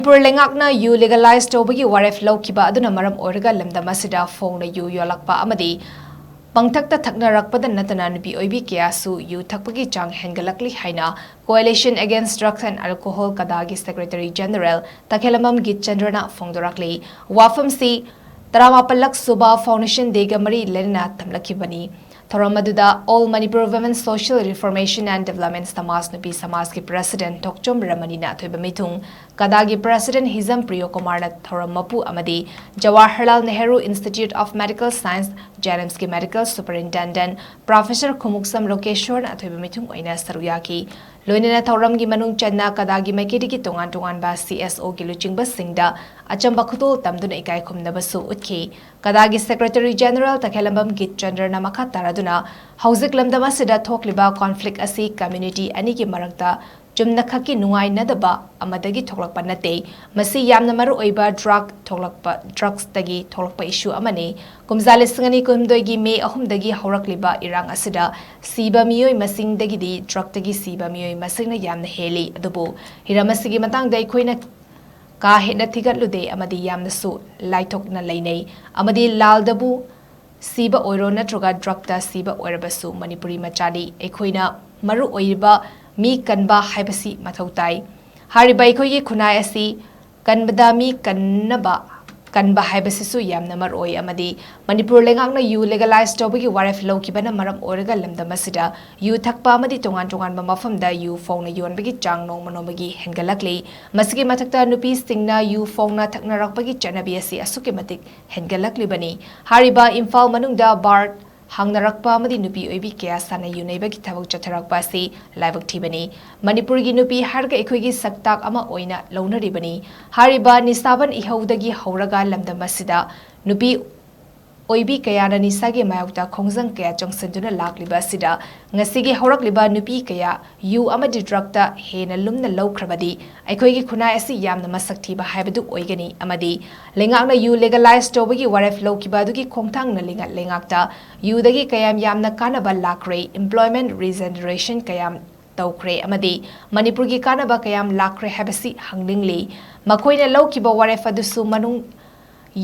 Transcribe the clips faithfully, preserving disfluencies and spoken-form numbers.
ꯃꯅꯤꯄꯨꯔ ꯂꯩꯉꯥꯛꯅ ꯌꯨ ꯂꯤꯒꯂꯥꯏꯖ ꯇꯧꯕꯒꯤ ꯋꯥꯔꯦꯞ ꯂꯧꯈꯤꯕ ꯑꯗꯨꯅ ꯃꯔꯝ ꯑꯣꯏꯔꯒ ꯂꯝꯗꯝ ꯑꯁꯤꯗ ꯐꯣꯡꯅ ꯌꯨ ꯌꯣꯜꯂꯛꯄ ꯑꯃꯗꯤ ꯄꯪꯊꯛꯇ ꯊꯛꯅꯔꯛꯄꯗ ꯅꯠꯇꯅ ꯅꯨꯄꯤ ꯑꯣꯏꯕꯤ ꯀꯌꯥꯁꯨ ꯌꯨ ꯊꯛꯄꯒꯤ ꯆꯥꯡ ꯍꯦꯟꯒꯠꯂꯛꯂꯤ ꯍꯥꯏꯅ Coalition Against Drugs and Alcohol ꯀꯗꯥꯒꯤ Secretary General ꯇꯈꯦꯂꯝꯕꯝ ꯒꯤꯠꯆꯟꯗ꯭ꯔꯅ ꯐꯣꯡꯗꯣꯔꯛꯂꯤ꯫ ꯋꯥꯐꯝꯁꯤ ꯇꯔꯥꯃꯥꯄꯜꯂꯛ ꯁꯨꯕ Foundation Day ꯒ ꯃꯔꯤ ꯂꯩꯅꯅ ꯊꯝꯂꯛꯈꯤꯕꯅꯤ꯫ ꯊꯧꯔꯝ ꯑꯗꯨꯗ All Manipur Women Social Reformation and Development ꯁꯃꯥꯖ ꯅꯨꯄꯤ ꯁꯃꯥꯖꯀꯤ President ꯊꯣꯛꯆꯣꯝ ꯔꯃꯅꯤꯅ ꯑꯊꯣꯏꯕ ꯃꯤꯊꯨꯡ, ꯀꯗꯥꯒꯤ President ꯍꯤꯖꯝ ꯄ꯭ꯔꯤꯌꯣ ꯀꯨꯃꯥꯔꯅ ꯊꯧꯔꯝ ꯃꯄꯨ ꯑꯃꯗꯤ Jawaharlal Nehru Institute of Medical Science, JNIMS ꯀꯤ Medical Superintendent Professor ꯈꯨꯃꯨꯛꯁꯝ ꯂꯣꯀꯦꯁ꯭ꯋꯔꯅ ꯑꯊꯣꯏꯕ ꯃꯤꯊꯨꯡ ꯑꯣꯏꯅ ꯁꯔꯨꯛ ꯌꯥꯈꯤ꯫ ꯂꯣꯏꯅꯅ ꯊꯧꯔꯝꯒꯤ ꯃꯅꯨꯡ ꯆꯟꯅ ꯀꯗꯥꯒꯤ ꯃꯥꯏꯀꯩꯗꯒꯤ ꯇꯣꯉꯥꯟ ꯇꯣꯉꯥꯟꯕ C S O ꯒꯤ ꯂꯨꯆꯤꯡꯕꯁꯤꯡꯗ ꯑꯆꯝꯕ ꯈꯨꯗꯣꯜ ꯇꯝꯗꯨꯅ ꯏꯀꯥꯏ ꯈꯨꯝꯅꯕꯁꯨ ꯎꯠꯈꯤ꯫ ꯀꯗꯥꯒꯤ Secretary General ꯇꯈꯦꯂꯝꯕꯝ ꯒꯤꯠꯆꯟꯗ꯭ꯔꯅ ꯃꯈꯥ ꯇꯥꯔꯗꯨꯅ, ꯍꯧꯖꯤꯛ ꯂꯝꯗꯝ ꯑꯁꯤꯗ ꯊꯣꯛꯂꯤꯕ conflict ꯑꯁꯤ community ꯑꯅꯤꯒꯤ ꯃꯔꯛꯇ ꯆꯨꯝꯅꯈꯛꯀꯤ ꯅꯨꯡꯉꯥꯏꯅꯗꯕ ꯑꯃꯗꯒꯤ ꯊꯣꯛꯂꯛꯄ ꯅꯠꯇꯦ꯫ ꯃꯁꯤ ꯌꯥꯝꯅ ꯃꯔꯨꯑꯣꯏꯕ drug ꯊꯣꯛꯂꯛꯄ, drugs ꯇꯒꯤ ꯊꯣꯛꯂꯛꯄ issue ꯑꯃꯅꯤ꯫ ꯀꯨꯝꯖꯥ ꯂꯤꯁꯤꯡ ꯑꯅꯤ ꯀꯨꯟꯍꯨꯝꯗꯣꯏꯒꯤ May ꯑꯍꯨꯝꯗꯒꯤ ꯍꯧꯔꯛꯂꯤꯕ ꯏꯔꯥꯡ ꯑꯁꯤꯗ ꯁꯤꯕ ꯃꯤꯑꯣꯏ ꯃꯁꯤꯡꯗꯒꯤꯗꯤ drug ꯇꯒꯤ ꯁꯤꯕ ꯃꯤꯑꯣꯏ ꯃꯁꯤꯡꯅ ꯌꯥꯝꯅ ꯍꯦꯜꯂꯤ꯫ ꯑꯗꯨꯕꯨ ꯍꯤꯔꯝ ꯑꯁꯤꯒꯤ ꯃꯇꯥꯡꯗ ꯑꯩꯈꯣꯏꯅ ꯀꯥ ꯍꯦꯟꯅ ꯊꯤꯒꯠꯂꯨꯗꯦ ꯑꯃꯗꯤ ꯌꯥꯝꯅꯁꯨ ꯂꯥꯏꯊꯣꯛꯅ ꯂꯩꯅꯩ ꯑꯃꯗꯤ ꯂꯥꯜꯗꯕꯨ ꯁꯤꯕ ꯑꯣꯏꯔꯣ ꯅꯠꯇ꯭ꯔꯒ drug ꯇ ꯁꯤꯕ ꯑꯣꯏꯔꯕꯁꯨ ꯃꯅꯤꯄꯨꯔꯤ ꯃꯆꯥꯗꯤ ꯑꯩꯈꯣꯏꯅ ꯃꯔꯨ ꯑꯣꯏꯔꯤꯕ ꯃꯤ ꯀꯟꯕ ꯍꯥꯏꯕꯁꯤ ꯃꯊꯧ ꯇꯥꯏ꯫ ꯍꯥꯏꯔꯤꯕ ꯑꯩꯈꯣꯏꯒꯤ ꯈꯨꯟꯅꯥꯏ ꯑꯁꯤ ꯀꯟꯕꯗ ꯃꯤ ꯀꯟꯅꯕ ꯀꯟꯕ ꯍꯥꯏꯕꯁꯤꯁꯨ ꯌꯥꯝꯅ ꯃꯔꯨ ꯑꯣꯏ ꯑꯃꯗꯤ ꯃꯅꯤꯄꯨꯔ ꯂꯩꯉꯥꯛꯅ ꯌꯨ ꯂꯤꯒꯂꯥꯏꯖ ꯇꯧꯕꯒꯤ ꯋꯥꯔꯦꯞ ꯂꯧꯈꯤꯕꯅ ꯃꯔꯝ ꯑꯣꯏꯔꯒ ꯂꯝꯗꯝ ꯑꯁꯤꯗ ꯌꯨ ꯊꯛꯄ ꯑꯃꯗꯤ ꯇꯣꯉꯥꯟ ꯇꯣꯉꯥꯟꯕ ꯃꯐꯝꯗ ꯌꯨ ꯐꯣꯡꯅ ꯌꯣꯟꯕꯒꯤ ꯆꯥꯡ ꯅꯣꯡꯃ ꯅꯣꯡꯃꯒꯤ ꯍꯦꯟꯒꯠꯂꯛꯂꯤ꯫ ꯃꯁꯤꯒꯤ ꯃꯊꯛꯇ ꯅꯨꯄꯤꯁꯤꯡꯅ ꯌꯨ ꯐꯣꯡꯅ ꯊꯛꯅꯔꯛꯄꯒꯤ ꯆꯠꯅꯕꯤ ꯑꯁꯤ ꯑꯁꯨꯛꯀꯤ ꯃꯇꯤꯛ ꯍꯦꯟꯒꯠꯂꯛꯂꯤꯕꯅꯤ꯫ ꯍꯥꯏꯔꯤꯕ ꯏꯝꯐꯥꯜ ꯃꯅꯨꯡꯗ bar ꯍꯥꯡꯅꯔꯛꯄ ꯑꯃꯗꯤ ꯅꯨꯄꯤ ꯑꯣꯏꯕꯤ ꯀꯌꯥ ꯁꯥꯟꯅ ꯌꯨꯅꯩꯕꯒꯤ ꯊꯕꯛ ꯆꯠꯊꯔꯛꯄ ꯑꯁꯤ ꯂꯥꯏꯕꯛ ꯊꯤꯕꯅꯤ꯫ ꯃꯅꯤꯄꯨꯔꯒꯤ ꯅꯨꯄꯤ ꯍꯥꯏꯔꯒ ꯑꯩꯈꯣꯏꯒꯤ ꯁꯛꯇꯥꯛ ꯑꯃ ꯑꯣꯏꯅ ꯂꯧꯅꯔꯤꯕꯅꯤ꯫ ꯍꯥꯏꯔꯤꯕ ꯅꯤꯁꯥꯕꯟ ꯏꯍꯧꯗꯒꯤ ꯍꯧꯔꯒ ꯂꯝꯗꯝ ꯑꯁꯤꯗ ꯅꯨꯄꯤ ꯑꯣꯏꯕꯤ ꯀꯌꯥꯅ ꯅꯤꯁꯥꯒꯤ ꯃꯥꯌꯣꯛꯇ ꯈꯣꯡꯖꯪ ꯀꯌꯥ ꯆꯪꯁꯤꯟꯗꯨꯅ ꯂꯥꯛꯂꯤꯕ ꯑꯁꯤꯗ ꯉꯁꯤꯒꯤ ꯍꯧꯔꯛꯂꯤꯕ ꯅꯨꯄꯤ ꯀꯌꯥ ꯌꯨ ꯑꯃꯗꯤ drug ꯇ ꯍꯦꯟꯅ ꯂꯨꯝꯅ ꯂꯧꯈ꯭ꯔꯕꯗꯤ ꯑꯩꯈꯣꯏꯒꯤ ꯈꯨꯟꯅꯥꯏ ꯑꯁꯤ ꯌꯥꯝꯅ ꯃꯁꯛ ꯊꯤꯕ ꯍꯥꯏꯕꯗꯨ ꯑꯣꯏꯒꯅꯤ ꯑꯃꯗꯤ ꯂꯩꯉꯥꯛꯅ ꯌꯨ ꯂꯤꯒꯂꯥꯏꯖ ꯇꯧꯕꯒꯤ ꯋꯥꯔꯦꯞ ꯂꯧꯈꯤꯕ ꯑꯗꯨꯒꯤ ꯈꯣꯡꯊꯥꯡꯅ ꯂꯩꯉꯥꯛ-, ꯂꯩꯉꯥꯛꯇ ꯌꯨꯗꯒꯤ ꯀꯌꯥꯝ ꯌꯥꯝꯅ ꯀꯥꯟꯅꯕ ꯂꯥꯛꯈ꯭ꯔꯦ, employment regeneration ꯀꯌꯥꯝ ꯇꯧꯈ꯭ꯔꯦ ꯑꯃꯗꯤ ꯃꯅꯤꯄꯨꯔꯒꯤ ꯀꯥꯟꯅꯕ ꯀꯌꯥꯝ ꯂꯥꯛꯈ꯭ꯔꯦ ꯍꯥꯏꯕꯁꯤ ꯍꯪꯅꯤꯡꯂꯤ꯫ ꯃꯈꯣꯏꯅ ꯂꯧꯈꯤꯕ ꯋꯥꯔꯦꯞ ꯑꯗꯨꯁꯨ ꯃꯅꯨꯡ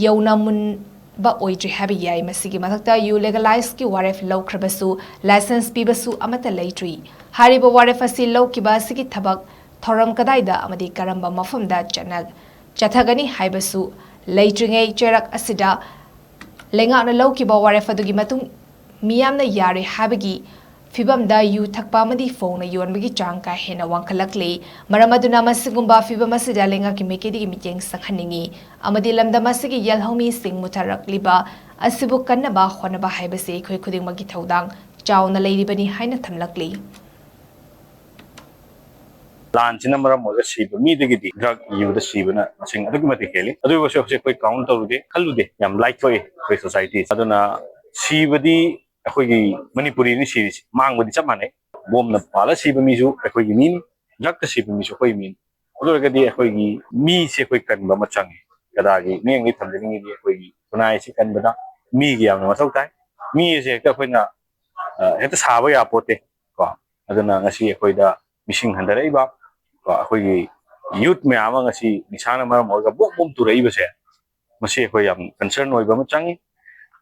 ꯌꯧꯅ ꯃꯨꯟꯕ ꯑꯣꯏꯗ꯭ꯔꯤ ꯍꯥꯏꯕ ꯌꯥꯏ꯫ ꯃꯁꯤꯒꯤ ꯃꯊꯛꯇ ꯌꯨ ꯂꯦꯒꯂꯥꯏꯖꯀꯤ ꯋꯥꯔꯦꯞ ꯂꯧꯈ꯭ꯔꯕꯁꯨ ꯂꯥꯏꯁꯦꯟꯁ ꯄꯤꯕꯁꯨ ꯑꯃꯠꯇ ꯂꯩꯇ꯭ꯔꯤ꯫ ꯍꯥꯏꯔꯤꯕ ꯋꯥꯔꯦꯞ ꯑꯁꯤ ꯂꯧꯈꯤꯕ ꯑꯁꯤꯒꯤ ꯊꯕꯛ ꯊꯧꯔꯝ ꯀꯗꯥꯏꯗ ꯑꯃꯗꯤ ꯀꯔꯝꯕ ꯃꯐꯝꯗ ꯆꯠꯅ-, ꯆꯠꯊꯒꯅꯤ ꯍꯥꯏꯕꯁꯨ ꯂꯩꯇ꯭ꯔꯤꯉꯩ ꯆꯩꯔꯛ ꯑꯁꯤꯗ ꯂꯩꯉꯥꯛꯅ ꯂꯧꯈꯤꯕ ꯋꯥꯔꯦꯞ ꯑꯗꯨꯒꯤ ꯃꯇꯨꯡ ꯃꯤꯌꯥꯝꯅ ꯌꯥꯔꯦ ꯍꯥꯏꯕꯒꯤ ꯐꯤꯕꯝꯗ ꯌꯨ ꯊꯛꯄ ꯑꯃꯗꯤ ꯐꯣꯡꯅ ꯌꯣꯟꯕꯒꯤ ꯆꯥꯡ ꯀꯥ ꯍꯦꯟꯅ ꯋꯥꯡꯈꯠꯂꯛꯂꯤ꯫ ꯃꯔꯝ ꯑꯗꯨꯅ ꯃꯁꯤꯒꯨꯝꯕ ꯐꯤꯕꯝ ꯑꯁꯤꯗ ꯂꯩꯉꯥꯛꯀꯤ ꯃꯥꯏꯀꯩꯗꯒꯤ ꯃꯤꯠꯌꯦꯡ ꯆꯪꯍꯟꯅꯤꯡꯏ ꯑꯃꯗꯤ ꯂꯝꯗꯝ ꯑꯁꯤꯒꯤ ꯌꯦꯜꯍꯧꯃꯤꯁꯤꯡ ꯃꯨꯊꯔꯛꯂꯤꯕ ꯑꯁꯤꯕꯨ ꯀꯟꯅꯕ ꯍꯣꯠꯅꯕ ꯍꯥꯏꯕꯁꯤ ꯑꯩꯈꯣꯏ ꯈꯨꯗꯤꯡꯃꯛꯀꯤ ꯊꯧꯗꯥꯡ ꯆꯥꯎꯅ ꯂꯩꯔꯤꯕꯅꯤ ꯍꯥꯏꯅ ꯊꯝꯂꯛꯂꯤ꯫ ꯂꯥꯟꯁꯤꯅ ꯃꯔꯝ ꯑꯣꯏꯔꯒ ꯁꯤꯕ ꯃꯤꯗꯒꯤꯗꯤ ꯗ꯭ꯔꯒ ꯌꯨꯗ ꯁꯤꯕꯅ ꯃꯁꯤꯡ ꯑꯗꯨꯛꯀꯤ ꯃꯇꯤꯛ ꯍꯦꯜꯂꯤ꯫ ꯑꯗꯨ ꯑꯣꯏꯔꯒꯁꯨ ꯍꯧꯖꯤꯛ ꯑꯩꯈꯣꯏ ꯀꯥꯎꯟ ꯇꯧꯔꯨꯗꯦ, ꯈꯜꯂꯨꯗꯦ, ꯌꯥꯝ ꯂꯥꯏꯊꯣꯛꯏ ꯑꯩꯈꯣꯏ ꯁꯣꯁꯥꯏꯇꯤ꯫ ꯑꯗꯨꯅ ꯁꯤꯕꯗꯤ ꯑꯩꯈꯣꯏꯒꯤ ꯃꯅꯤꯄꯨꯔꯤꯅꯤ ꯁꯤꯔꯤꯁꯤ, ꯃꯥꯡꯕꯗꯤ ꯆꯞ ꯃꯥꯟꯅꯩ꯫ ꯕꯣꯝꯅ ꯄꯥꯜꯂ ꯁꯤꯕ ꯃꯤꯁꯨ ꯑꯩꯈꯣꯏꯒꯤ ꯃꯤꯅꯤ, ꯗ꯭ꯔꯒꯇ ꯁꯤꯕ ꯃꯤꯁꯨ ꯑꯩꯈꯣꯏꯒꯤ ꯃꯤꯅꯤ꯫ ꯑꯗꯨ ꯑꯣꯏꯔꯒꯗꯤ ꯑꯩꯈꯣꯏꯒꯤ ꯃꯤꯁꯦ ꯑꯩꯈꯣꯏ ꯀꯟꯕ ꯑꯃ ꯆꯪꯉꯤ꯫ ꯀꯗꯥꯒꯤ ꯃꯤꯠꯌꯦꯡꯗꯒꯤ ꯊꯝꯖꯅꯤꯡꯉꯤꯗꯤ ꯑꯩꯈꯣꯏꯒꯤ ꯈꯨꯟꯅꯥꯏꯁꯤ ꯀꯟꯕꯗ ꯃꯤꯒꯤ ꯌꯥꯝꯅ ꯃꯊꯧ ꯇꯥꯏ꯫ ꯃꯤ ꯑꯁꯦ ꯍꯦꯛꯇ ꯑꯩꯈꯣꯏꯅ, ꯑ, ꯍꯦꯛꯇ ꯁꯥꯕ ꯌꯥꯄꯣꯠꯇꯦ ꯀꯣ꯫ ꯑꯗꯨꯅ ꯉꯁꯤ ꯑꯩꯈꯣꯏꯗ ꯃꯤꯁꯤꯡ ꯍꯟꯊꯔꯛꯏꯕ ꯀꯣ, ꯑꯩꯈꯣꯏꯒꯤ ꯌꯨꯠ ꯃꯌꯥꯝ ꯑꯃ ꯉꯁꯤ ꯅꯤꯁꯥꯅ ꯃꯔꯝ ꯑꯣꯏꯔꯒ ꯕꯣꯝ ꯕꯣꯝ ꯇꯨꯔꯛꯏꯕꯁꯦ, ꯃꯁꯤ ꯑꯩꯈꯣꯏ ꯌꯥꯝ ꯀꯟꯁꯔꯟ ꯑꯣꯏꯕ ꯑꯃ ꯆꯪꯉꯤ꯫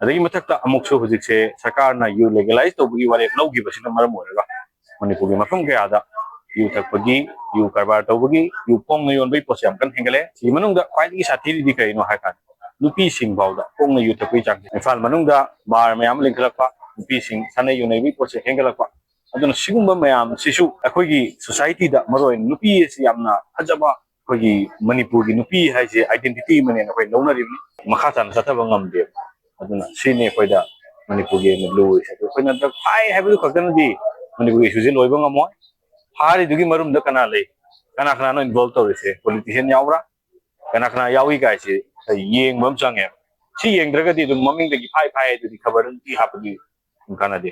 ꯑꯗꯒꯤ ꯃꯊꯛꯇ ꯑꯃꯨꯛꯁꯨ ꯍꯧꯖꯤꯛꯁꯦ ꯁꯔꯀꯥꯔꯅ ꯌꯨ ꯂꯦꯒꯦꯂꯥꯏꯁ ꯇꯧꯕꯒꯤ ꯋꯥꯔꯦꯞ ꯂꯧꯈꯤꯕꯁꯤꯅ ꯃꯔꯝ ꯑꯣꯏꯔꯒ ꯃꯅꯤꯄꯨꯔꯒꯤ ꯃꯐꯝ ꯀꯌꯥꯗ ꯌꯨ ꯊꯛꯄꯒꯤ, ꯌꯨ ꯀꯔꯕꯥꯔ ꯇꯧꯕꯒꯤ, ꯌꯨ ꯐꯣꯡꯅ ꯌꯣꯟꯕꯒꯤ ꯄꯣꯠꯁꯦ ꯌꯥꯝ ꯀꯟꯅ ꯍꯦꯟꯒꯠꯂꯦ꯫ ꯁꯤꯒꯤ ꯃꯅꯨꯡꯗ ꯈ꯭ꯋꯥꯏꯗꯒꯤ ꯁꯥꯊꯤꯔꯤꯗꯤ ꯀꯔꯤꯅꯣ ꯍꯥꯏ ꯀꯥꯟꯗ ꯅꯨꯄꯤꯁꯤꯡ ꯐꯥꯎꯗ ꯐꯣꯡꯅ ꯌꯨ ꯊꯛꯄꯒꯤ ꯆꯥꯡꯁꯦ ꯏꯝꯐꯥꯜ ꯃꯅꯨꯡꯗ ꯕꯥꯔ ꯃꯌꯥꯝ ꯑꯃ ꯂꯤꯡꯈꯠꯂꯛꯄ, ꯅꯨꯄꯤꯁꯤꯡ ꯁꯥꯟꯅ ꯌꯨꯅꯩꯕꯒꯤ ꯄꯣꯠꯁꯦ ꯍꯦꯟꯒꯠꯂꯛꯄ꯫ ꯑꯗꯨꯅ ꯁꯤꯒꯨꯝꯕ ꯃꯌꯥꯝꯁꯤꯁꯨ ꯑꯩꯈꯣꯏꯒꯤ ꯁꯣꯁꯥꯏꯇꯤꯗ, ꯃꯔꯨꯑꯣꯏꯅ ꯅꯨꯄꯤ ꯑꯁꯤ ꯌꯥꯝꯅ ꯐꯖꯕ, ꯑꯩꯈꯣꯏꯒꯤ ꯃꯅꯤꯄꯨꯔꯒꯤ ꯅꯨꯄꯤ ꯍꯥꯏꯁꯦ ꯑꯥꯏꯗꯦꯟꯇꯤꯇꯤ ꯑꯃꯅꯦꯅ ꯑꯩꯈꯣꯏ ꯂꯧꯅꯔꯤꯕꯅꯤ꯫ ꯃꯈꯥ ꯇꯥꯅ ꯆꯠꯊꯕ ꯉꯝꯗꯦꯕ꯫ ꯑꯗꯨꯅ ꯁꯤꯅꯤ ꯑꯩꯈꯣꯏꯗ ꯃꯅꯤꯄꯨꯔꯒꯤ ꯑꯣꯏꯅ ꯂꯨꯔꯤꯁꯦ꯫ ꯑꯗꯨ ꯑꯩꯈꯣꯏꯅ ꯗ꯭ꯔꯒ ꯐꯥꯏ ꯍꯥꯏꯕꯗꯨ ꯈꯛꯇꯅꯗꯤ ꯃꯅꯤꯄꯨꯔꯒꯤ ꯏꯁꯨꯁꯦ ꯂꯣꯏꯕ ꯉꯝꯃꯣꯏ꯫ ꯐꯥꯔꯤꯗꯨꯒꯤ ꯃꯔꯨꯝꯗ ꯀꯅꯥ ꯂꯩ, ꯀꯅꯥ ꯀꯅꯥꯅꯣ ꯏꯟꯚꯣꯜꯕ ꯇꯧꯔꯤꯁꯦ, ꯄꯣꯂꯤꯇꯤꯁꯤꯌꯥꯟ ꯌꯥꯎꯕ꯭ꯔꯥ, ꯀꯅꯥ ꯀꯅꯥ ꯌꯥꯎꯏ ꯀꯥꯏꯁꯦ ꯌꯦꯡꯕ ꯑꯃ ꯆꯪꯉꯦꯕ꯫ ꯁꯤ ꯌꯦꯡꯗ꯭ꯔꯒꯗꯤ ꯑꯗꯨꯝ ꯃꯃꯤꯡꯗꯒꯤ ꯐꯥꯏ ꯐꯥꯏ ꯑꯗꯨꯗꯤ ꯈꯕꯔꯗ ꯅꯨꯡꯇꯤ ꯍꯥꯞꯄꯗꯤ ꯑꯗꯨꯝ ꯀꯥꯟꯅꯗꯦ꯫